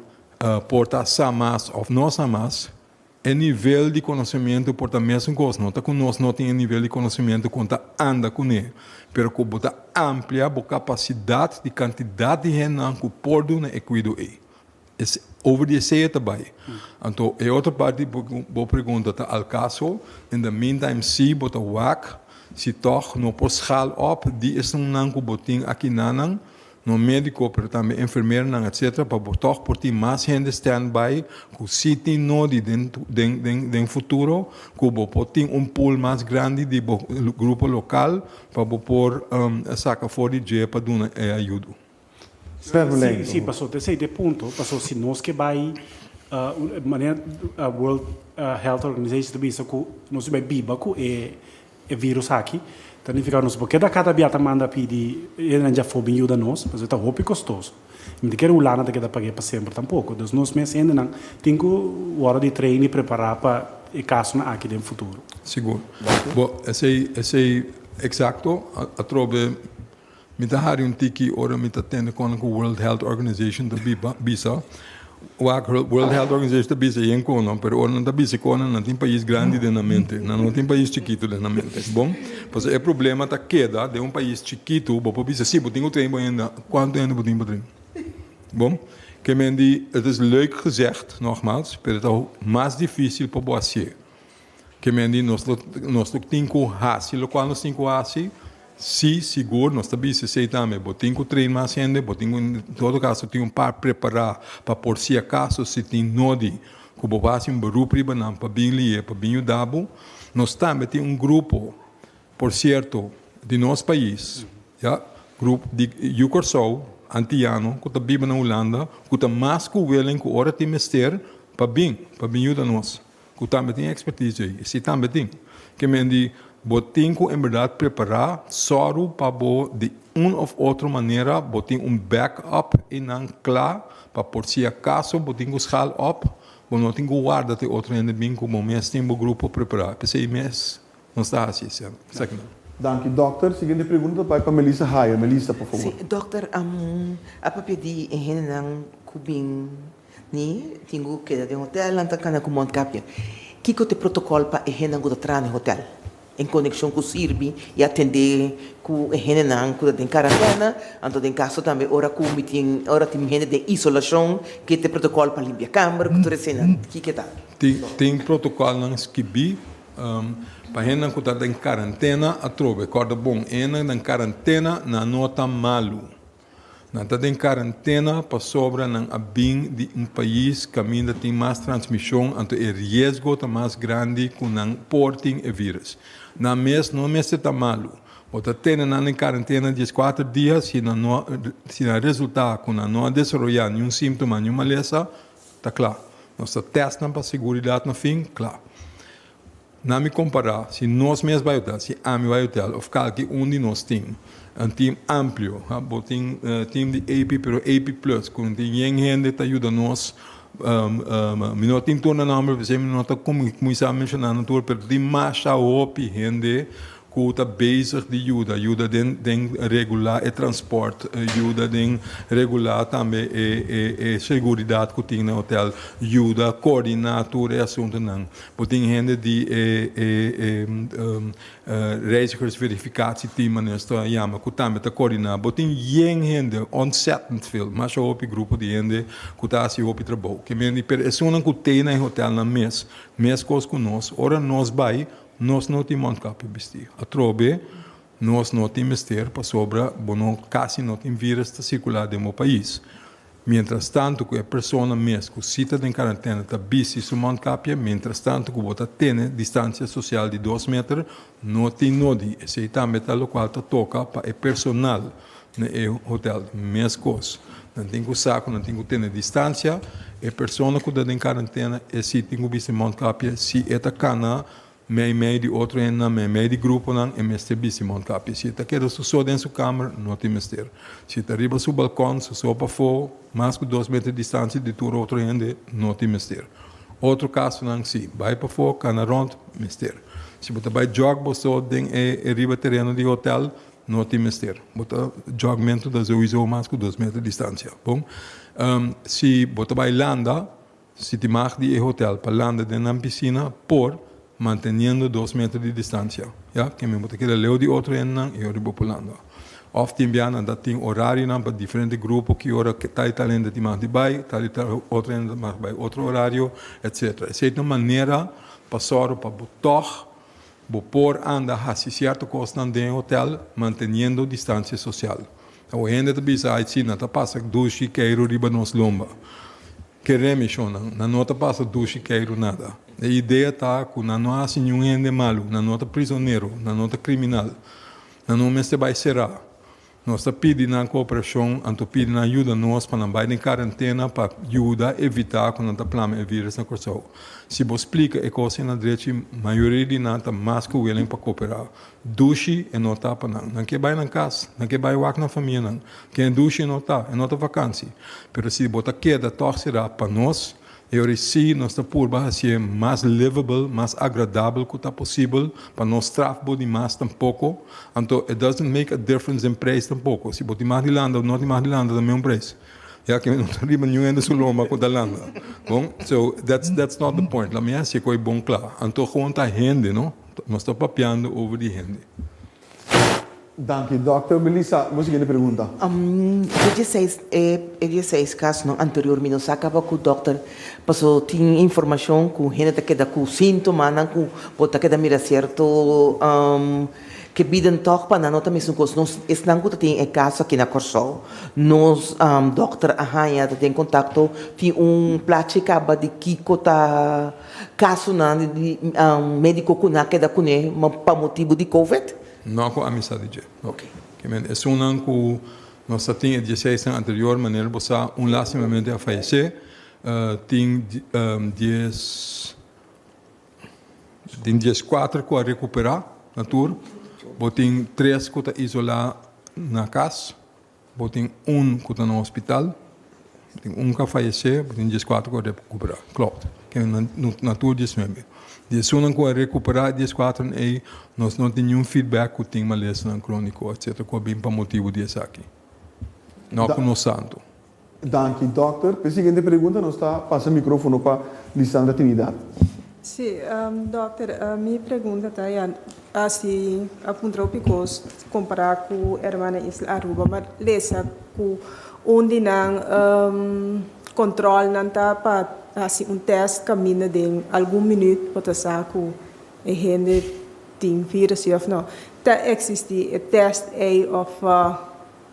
por ta sa mas of no sa mas, e nivel di conocimiento por ta mesun cos, no ta cu nos no tin e nivel di conocimiento con ta anda cune, pero cu bo ta amplia bo capacidad di cantidad di hendenan cu por duna e cuido ey. Es over di esey e ta bay. Anto e otro parti bo pregunta ta al caso, in the meantime si bo ta wak si tog no por schaal op di esunnan cu bo tin aki nanan, no medico pero tambe enfermeronan etc. Pa bo tog por tin mas hende stand by cu si tin nodi den den den futuro cu bo por tin un pool mas grandi di bo grupo local pa bo por saca for di dje pa duna e ayudo. Sí, sí, paso esei ta e punto, paso si nos ke bai manera World Health Organization ta bisa ku nos bai biba ku e e virus aki, ta nifiká nos por keda kada bia ta manda pidi hendenan djafó bin yuda nos, pasobra ta hopi kostoso. Mi ta kere Hulanda ta keda pag'é pa semper tampoko. Dus nos mes hendenan tin ku wòrdu di train i prepará pa e kasonan aki den futuro. Sigur. Bo, esei esei eksakto atrobe Mi ta hari un tiki ora mi ta tende kon ku World Health Organization ta biba, bisa. Wak, World Health Organization ta bisa yen kono, pero ora nan ta bisa kono, nan tin pais grandi den nan mente, nan no tin pais chikitu den nan mente. Bon, pasobra e problema ta keda den un pais chikitu, bo por bisa, si, bo tin ku train bo hende, kuantu hende bo tin pa train? Bon, ke men di, het is leuk gezegd, nogmaals, pero ta mas dificil pa bo hasié. Ke men di nos lo nos lo tin ku hasi lokual nos tin ku hasi, si sigur nos ta bisa esei tambe, bo tin ku train mas hende, bo tin ku en todo kaso tin un par prepará pa por si akaso si tin nodi ku bo hasi un beroep riba nan pa bin li'e pa bin yuda bo. Nos tambe tin un grupo por sierto di nos pais ya grupo di yu Kòrsou antiano ku ta biba na Hulanda ku ta mas ku willing ku ora tin mester pa bin pa bin yuda nos. Ku tambe tin ekspertise ei. Si tambe tin. Ke men di bo tin ku en bèrdat prepará, sòru pa bo di un òf otro manera bo tin un back up einan kla pa por si akaso bo tin ku schaal op, bo no tin ku warda te otro hende bin ku bo mes tin bo grupo prepará. P'esei mes nos ta hasi esakinan. Danki dòkter. Siguiente pregunta ta bai pa Melissa Hayer. Melissa, por favor. Si, dòkter, a papia di e hendenan ku bin Ni tin ku keda den hotel, nan ta kana ku mondkapje. Kiko ta e protokòl pa e hendenan ku ta traha den hotel? En konekshon ku sirbi i atendé ku e hendenan ku ta den karantèna, anto den kaso tambe ora ku mi tin ora tin hende den isolashon, ke ta e protokòl pa limpia kamber ku tur eseinan? Kiko ta? Tin tin protokòlnan skibí pa hendenan ku ta den karantena atrobe. Kòrda bon, e hendenan den karantena nan no ta malu. Nan ta den karantena pasobra nan a bin di un pais kaminda tin mas transmishon, anto e riesgo ta mas grandi ku nan por tin e virus. Nan mes no mester ta malu. Bo ta tene nan den karantena dieskuater dia, si nan no si nan resultá ku nan no a desaroyá niun símtoma, niun malesa, ta kla. Nos ta tèst nan pa seguridat na fin, kla. Na mi kompará, si nos mes bai hotel, si ami bai hotel òf kalki un di nos tin un team amplio, ha, bo tin team di AP pero AP plus ku tin yen hende ta yuda nos, mi no tin tur nan nòmber p'esei mi no ta kuminsá menshoná nan tur pero tin masha hopi hende. ku ta bezig di yuda, yuda den den regulá e transpòrt, yuda den regulá tambe e e e seguridat ku tin na hotèl, yuda koordiná tur e asuntunan. Bo tin hende di e e e reizigersverificatieteam manera nos ta yama ku tambe ta koordiná. Bo tin yen hende, ontzettend veel, masha hopi grupo di hende ku ta hasi hopi trabou. Ke men di pero esunnan ku tei na e hotèlnan mes, meskos ku nos, ora nos bai Nos no tin mondkapje bistí. Atrobe, nos no tin mester pasobra bo no kasi no tin virus ta sirkulá den bo pais. Mientras tantu ku e persona mes ku si ta den karantena ta bisti su mondkapje, mientras tantu ku bo ta tene distansia sosial di dos meter, no tin nodi. Esei tambe ta lokual ta toka pa e personal na e hotel. Meskos, nan tin ku sa ku nan tin ku tene distansia. E persona ku ta den karantena e si tin ku bisti mondkapje. Si e ta kana mei mei di otro hendenan, mei mei di gruponan, e mester bisti mondkapje. Si e ta keda su so den su kamer, no tin mester. Si e ta riba su balkon, su so pafó, mas ku dos meter distansia di tur otro hende, no tin mester. Otro kasonan si, bai pafó, kana rònt, mester. Si bo ta bai jòg bo so den e riba tereno di hotel, No tin mester. Bo ta jogmento ta souiso mas ku dos meter distansia. Bon. Si bo ta bai landa, si tin mag di e hotel pa landa den nan pisina por, manteniendo dos meter di distansia. Ya, ke men bo ta keda leu di otro hendenan i ora bo por landa. Of tin bia nan ta tin orarionan pa diferente grupo ki ora tal i tal hende tin mag di bai, tal i tal otro hende ta mag bai otro orario, etcetera. Esei ta un manera pa sòru pa bo tòg Bo por anda hasi sierto kosnan den e hotel manteniendo distansia sosial. Awor hende ta bisa, Ai si, nan ta pasa dushi keiru riba nos lomba. Kere mi shonnan, nan no ta pasa dushi keiru nada. E idea ta ku nan no hasi niun hende malu, nan no ta prisonero, nan no ta kriminal. Nan no mester bai será. Nos ta pidi nan kooperashon, anto pidi nan yuda nos pa nan bai den karentena pa yuda evitá ku nan ta plama e vírus na Kòrsou. Si bo splika e kos ei na drechi, mayoria di nan ta mas ku willing pa kooperá. Dushi e no ta pa nan. Nan ke bai nan kas, nan ke bai wak nan famianan. Ken dushi e no ta, e no ta vakansi. Pero si bo ta keda tòg será pa nos, E ora sí nos ta purba hasié mas livable, mas agradabel ku ta posibel, pa no straf bo di mas tampoko. Anto it doesn't make a difference den prijs tampoko. Si bo tin mas di landa of no tin mas di landa ta meun prijs. Ya ke no ta riba niun hende su lomba ku ta landa. Bon, so that's that's not the point. Laat mi hasié ku e bon kla. Anto gewoon ta hende, no? Nos ta papiando over di hende. Danki Dòkter. Melissa, bo siguiente pregunta. E dieseis e dieseis kasonan anterior mi no sa kaba ku dòkter paso tin informashon ku hende ta keda ku síntomanan ku bo ta keda mira sierto ke biden tòg pa nan no ta mesun kos. Nos esnan ku ta tin e kaso aki na Kòrsou nos dòkter a haña ta den kontakto tin un plachi kaba di kiko ta kasonan di médiko ku nan a keda kuné pa motibu di covid. No ku ami sa di dje. Ok. Ke men esunnan ku nos ta tin e dieseisnan anterior, manera bo sa, un lastimamente a fayesé. Tin dies, tin dieskuater ku a rekuperá na tur. Bo tin tres ku ta isolá na kas. Bo tin un ku ta na hospital, bo tin un ku a fayesé, bo tin dieskuater ku a rekuperá. Klopt. Ke na tur diesnuebe. Di esunnan ku a rekuperá e dieskuaternan ei, nos no tin niun feedback ku tin malesanan króniko etcetera ku a bin pa motibu di esaki. No ku nos sa anto. Danki dòkter. P'e siguiente pregunta nos ta pasa microfono pa Lisandra Trinidad. Sí, dòkter, mi pregunta ta ya si a puntra hopi kos kompará ku hermana isla Aruba, ma lesa ku un di nan kòntròlnan ta pa hasi un tèst kaminda den algun minüt bo ta sa ku e hende tin vírus sí òf no. Ta eksistí e tèst ei òf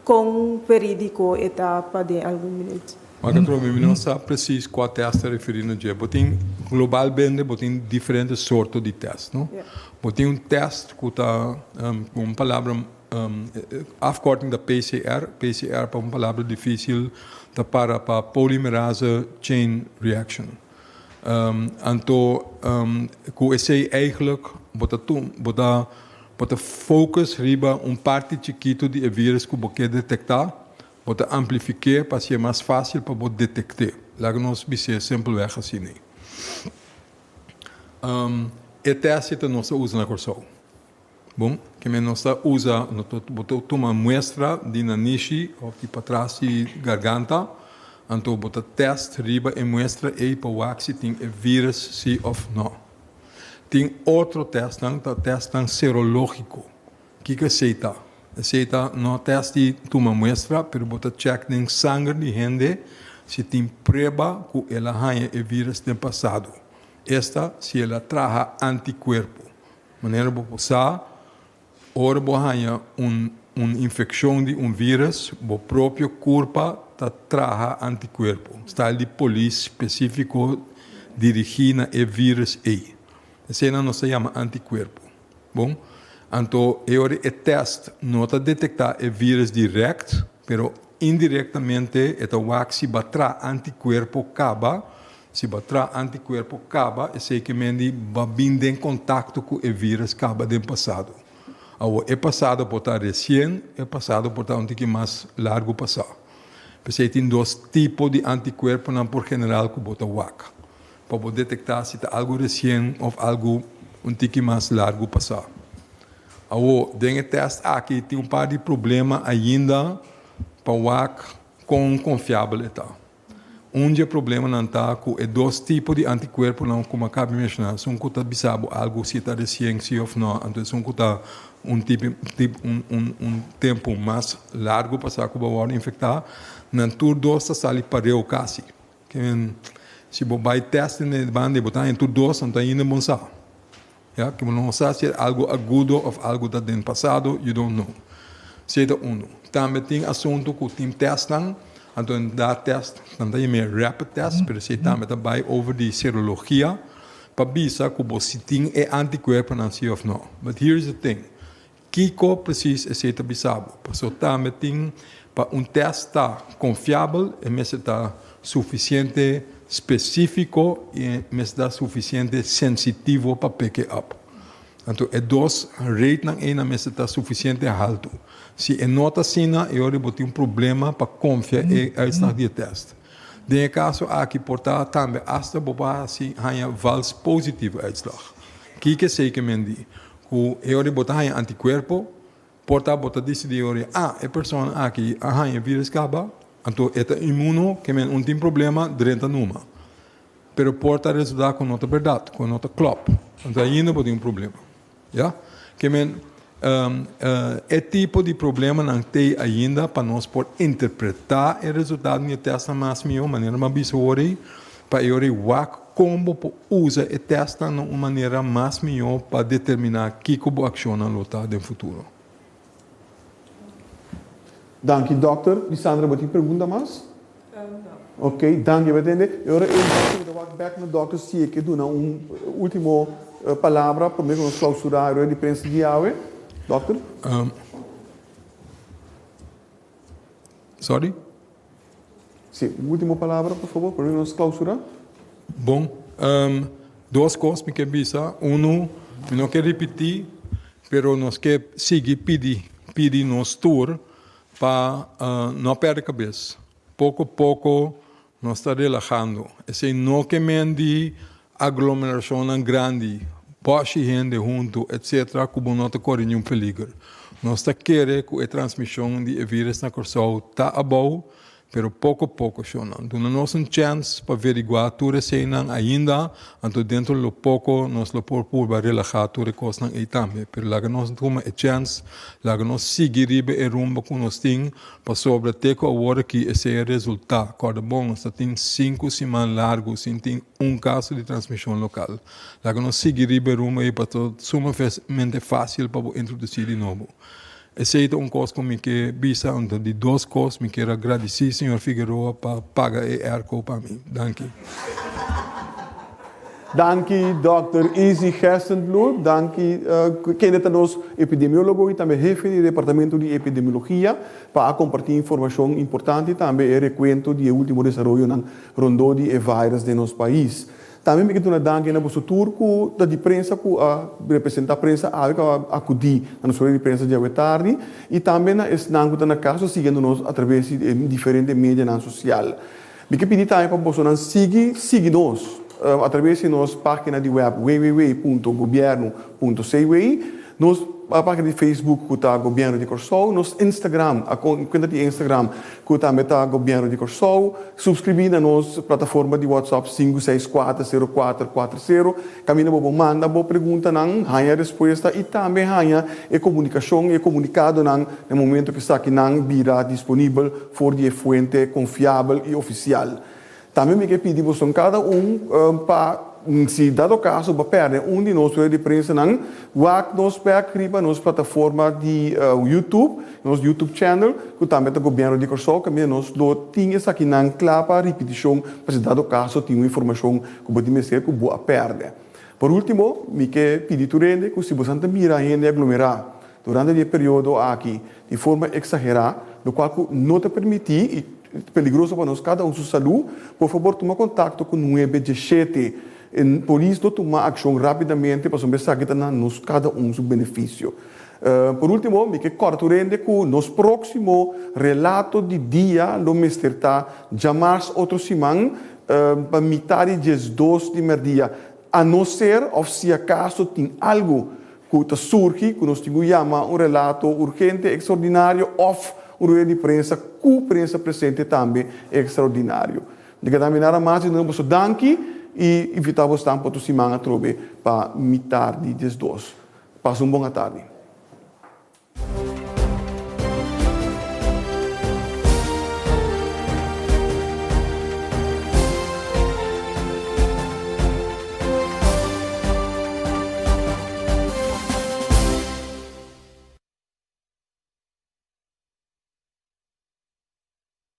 Kon verídiko e ta pa den algun minuut? Wak atrobe, mi no sa precies kua test ta referí na dje. Bo tin, globalmente bo tin diferente sorto di test, no? Bo tin un test ku ta, ku un palabra, afkorting ta PCR, PCR pa un palabra difícil ta para pa polymerase chain reaction. Anto ku esei eigenlijk bo ta bo ta bo ta focus riba un parti chikitu di e virus ku bo ke detektá, bo ta amplifik'é pa hasié mas fásil pa bo detekt'é. Laga nos bis'é simpelweg asina. E tèst ta nos ta usa na Kòrsou. Bon, ke men nos ta usa, no ta, bo ta tuma muestra di nanishi òf di patras di garganta, anto bo ta tèst riba e muestra ei pa wak si tin e vírùs si òf nò. Tin otro tèstnan, ta tèstnan serológiko. Kiko esei ta? Esei ta no tèst di tuma muestra, pero bo ta chèk den sanger di hende si tin prueba ku el a haña e vírùs den pasado, esta si el a traha antikuerpo. Manera bo por sa, ora bo haña un un infekshon di un vírùs, bo propio kurpa ta traha antikuerpo, style di polis spesífiko dirigí na e vírùs ei. Eseinan nos ta yama antikuerpo. Bon, anto e ora e tèst no ta detektá e vírùs dirèkt, pero indirektamente e ta wak si bo a traha antikuerpo kaba. Si bo a traha antikuerpo kaba, esei ke men di bo a bin den kontakto ku e vírùs kaba den pasado. Awor, e pasado por ta resien, e pasado por ta un tiki mas largu pasá. P'esei tin dos tipo di antikuerponan por general ku bo ta wak. Pa bo detektá si ta algu resien òf algu un tiki mas largu pasá. Awor, den e tèst aki tin un par di problema ainda pa wak kon konfiabel e ta. Un di e problemanan ta ku e dos tipo di antikuerponan ku mi a kaba di menshoná, esun ku ta bisa bo algu si ta resien si òf nò, anto esun ku ta un tipi un un un tempu mas largu pasá ku bo a wòrdu infektá, nan tur dos ta sali pareu kasi. Ken si bo bai test den e banda y bo ta haña tur dos, anto ainda bon sa. Ya, ke bo no sa si e algo agudo of algo ta den pasado, you don't know. Esei ta uno. Tambe tin asunto ku tin testnan, anto nan da test, nan ta yam'é rapid test, pero esei tambe ta bai over di serologia pa bisa ku bo si tin e antikuerponan si of no. But here is the thing, Kiko presis esei ta bisa bo? Paso tambe tin pa un tèst ta konfiabel e mester ta sufisiente spesífiko i e mester ta sufisiente sensitivo pa pick e up. Anto e dos ratenan einan mester ta sufisiente haltu. Si e no ta asina e ora bo tin un problema pa konfia e uitslag di e tèst. Den e kaso aki por ta tambe asta bo por hasi haña vals positivo uitslag. Kiko esei ke men di? Ku e ora bo ta haña antikuerpo, por ta bo ta disidí e ora, ah, e persona aki a haña e vírùs kaba, anto e ta inmuno, ke men un tin problema, drenta numa. Pero por ta resultá ku no ta bèrdat, ku no ta klòp. Anto ainda bo tin un problema. Ya? Ke men e tipo di problemanan t'ei ainda pa nos por interpretá e resultado di e tèstnan mas mihó, manera mi a bisa awor ei, pa e ora ei wak Kon bo por usa e tèstnan na un manera mas mihó pa determiná kiko bo akshonnan lo ta den futuro? Danki dòkter. Lisandra bo tin pregunta mas? No. Ok, danki pa tende. E ora ei mi ta wak bèk na dòkter si e ke duna un último palabra promé ku nos klausurá e rueda di prensa di awe. Dòkter? Sorry? Sí, un último palabra, por favor, promé nos clausura. Bon, dos kos mi ke bisa. Unu, mi no ke ripití, pero nos ke sigui pidi, pidi nos tur pa no pèrdè kabes. Poko poko nos ta relahando. Esei no ke men di aglomerashonnan grandi, bòshi hende huntu, etcetera, ku bo no ta kore niun peliger. Nos ta kere ku e transmishon di e vírus na Kòrsou ta abou, pero poko poko shonnan. Duna nos un chèns pa veriguá tur eseinan ainda, anto dentro lo poko nos lo por purba relahá tur e kosnan ei tambe. Pero laga nos tuma e chèns, laga nos sigui riba e rumbo ku nos tin, Pasobra te ku awor aki esei a resultá. Kòrda bon, nos ta tin sinku siman largu sin tin un kaso di transmishon lokal. Laga nos sigui riba e rumbo ei pasobra ta sumamente fásil pa bo introdusí di nobo. Esei ta un kos ku mi ke bisa. Anto di dos kos, mi kier a gradisí señor Figueroa pa paga e airco pa mi. Danki. Danki Dòkter Izzy Gerstenbluth, danki kende ta nos epidemiólogo i tambe hefe di departamento di epidemiologia pa a kompartí informashon importante i tambe e rekuento di e último desaroyonan rondó di e virus den nos pais. Tambe mi ke duna danki na boso tur ku ta di prensa ku a representá prensa awe ku a akudí na nos rueda di prensa djawe tardi i tambe na esnan ku ta na kas ta siguiendo nos atraves di e diferente medianan sosial. Mi ke pidi tambe pa bosonan sigui sigui nos atraves di nos página di web www.gobierno.cw. Nos página di Facebook ku ta Gobièrnu di Kòrsou, nos Instagram, kuenta di Instagram ku tambe ta Gobièrnu di Kòrsou, Subskribí na nos plataforma di WhatsApp 5640440, kaminda bo por manda bo preguntanan, haña respuesta i tambe haña e komunikashon i e komunikadonan na momento ku esakinan bira disponibel for di e fuente konfiabel i ofisial. Tambe mi ke pidi boso kada un pa, si dado kaso bo a pèrdè un di nos rueda di prensanan, wak nos bèk riba nos plataforma di YouTube, nos YouTube channel, ku tambe ta Gobièrnu di Kòrsou, kaminda nos lo tin esakinan kla pa ripitishon pa si dado kaso tin un informashon ku bo tin mester ku bo a pèrdè. Por último, mi ke pidi tur hende ku si boso ta mira hende aglomerá Durante di e periodo aki, di forma eksagerá, lokual ku no ta permití i peligroso pa nos kada un su salú, por fabor tuma kontakto ku nuebe dieshete. E polis lo tuma akshon rápidamente pasobra esaki ta na nos kada un su benefisio. Por último, mi ke kòrda tur hende ku nos próksimo relato di dia lo mester ta djamars otro siman pa mitá di 12 di mèrdia, a no ser òf si akaso tin algu ku ta surgi ku nos tin ku yama un relato urgente ekstraordinario òf un rueda di prensa ku prensa presente tambe ekstraordinario. Di keda mi nada mas di duna boso danki i invitá bosnan pa otro siman atrobe pa mitar di 12. Pasa un bon atardi.